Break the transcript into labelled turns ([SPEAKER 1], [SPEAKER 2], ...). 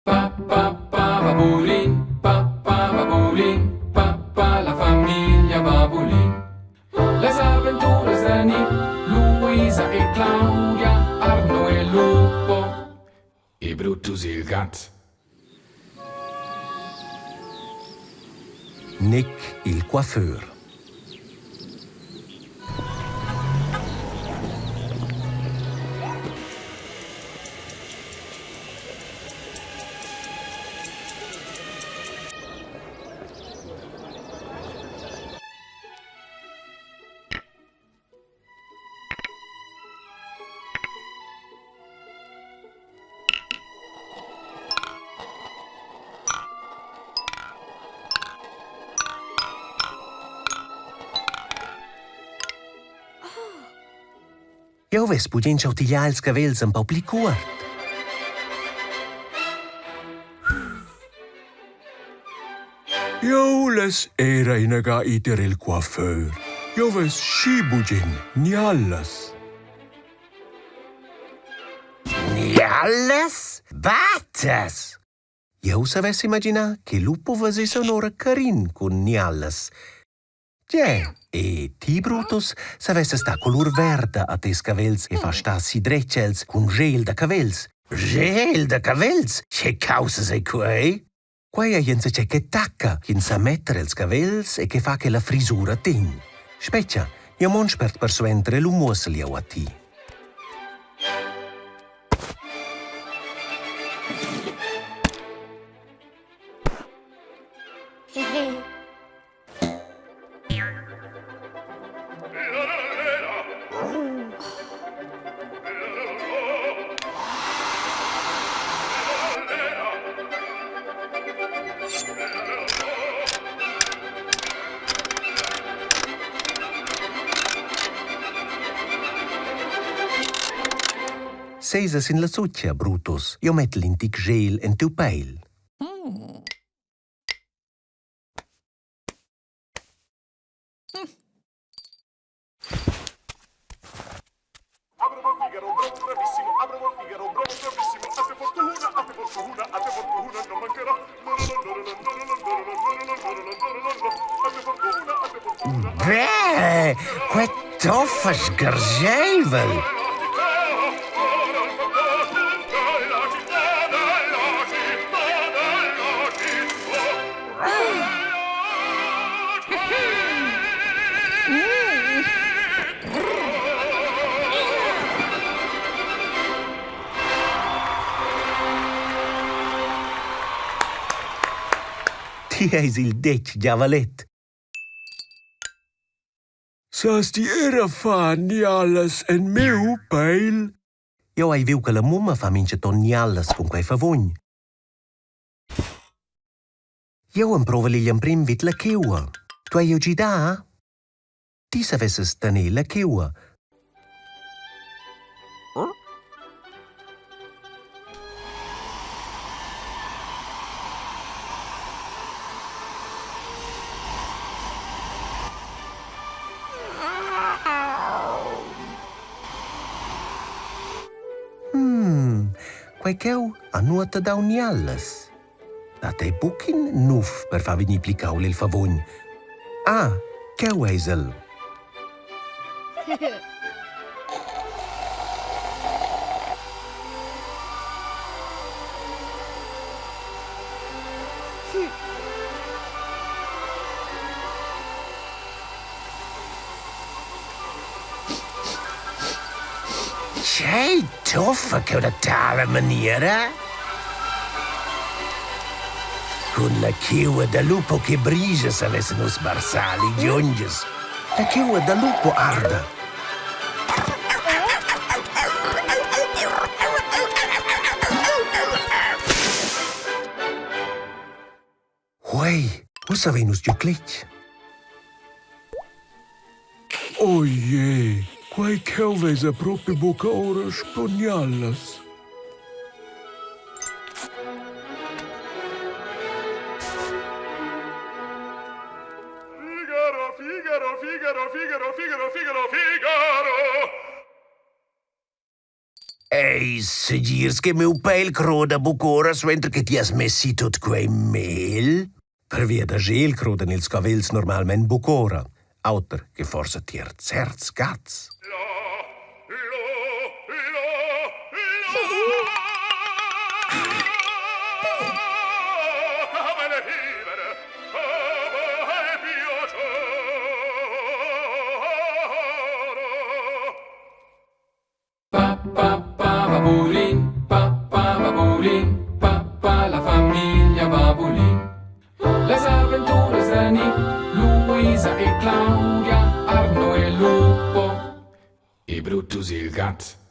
[SPEAKER 1] Pa pa pa babulin, pa pa babulin, pa pa la famiglia babulin. Las aventuras da Nick, Luisa e Claudia, Arno e Lupo e Brutus il gat.
[SPEAKER 2] Nick il coiffeur. Jeu vess bugen schau tigliar ils cavels empau pli cuort.
[SPEAKER 3] Jeu less era inaga ir tier il coiffeur. Jeu vess schi bugen niallas.
[SPEAKER 2] Niallas? Battas! Jeu savess imaginar che Lupo vesess onora carin cun niallas. Tge? E ti, Brutus, savesses dar colur verda a tes cavels e far star sidretg els cun gel da cavels. Gel da cavels? Che caussas ei quei? Quei ei enzatgei che tacca, ch'ins sa metter els cavels e che fa che la frisura tegn. Spetga, jeu mon spert persuenter e lu muossel jeu a ti. Sesa sin la sutga, Brutus. Jeu mettel in tic gel en tiu peil. Beh, quei toffa sgarscheivel! Ti eis il detg giavalet.
[SPEAKER 3] Sas ti era far nialas en miu peil?
[SPEAKER 2] Jeu hai viu che la mumma fa mintgaton nialas cun quei favugn. Jeu emprovel igl emprem vid la cheua. Duei jeu gidar? Ti savesses tener la cheua. Hmm, quei cheu ha nuota dau niallas. Dat ei buc in nuv per far vegnir pli caul il favugn? Ah, cheu eis el. Tgei tuffa cheu da tala maniera? Cun la cheua da lupo che brigia savessen nus barsar ligiongias. La cheua da lupo arda. Uei, ussa vein nus giu cletg.
[SPEAKER 3] O je, quei cheu vesa propi buca ora sco niallas.
[SPEAKER 1] Figaro, Figaro, Figaro, Figaro, Figaro, Figaro, Figaro.
[SPEAKER 2] Eis segirs che miu peil croda buc ora suenter che ti has mess si tut quei mel? Pervia da gel crodan ils cavels normalmein buc ora, auter che forsa tier certs gats.
[SPEAKER 1] Pa pa pa babulin, pa pa babulin, pa pa la famiglia Babulin. Las aventuras da Nick, Luisa e Claudia, Arno e Lupo e Brutus il gat.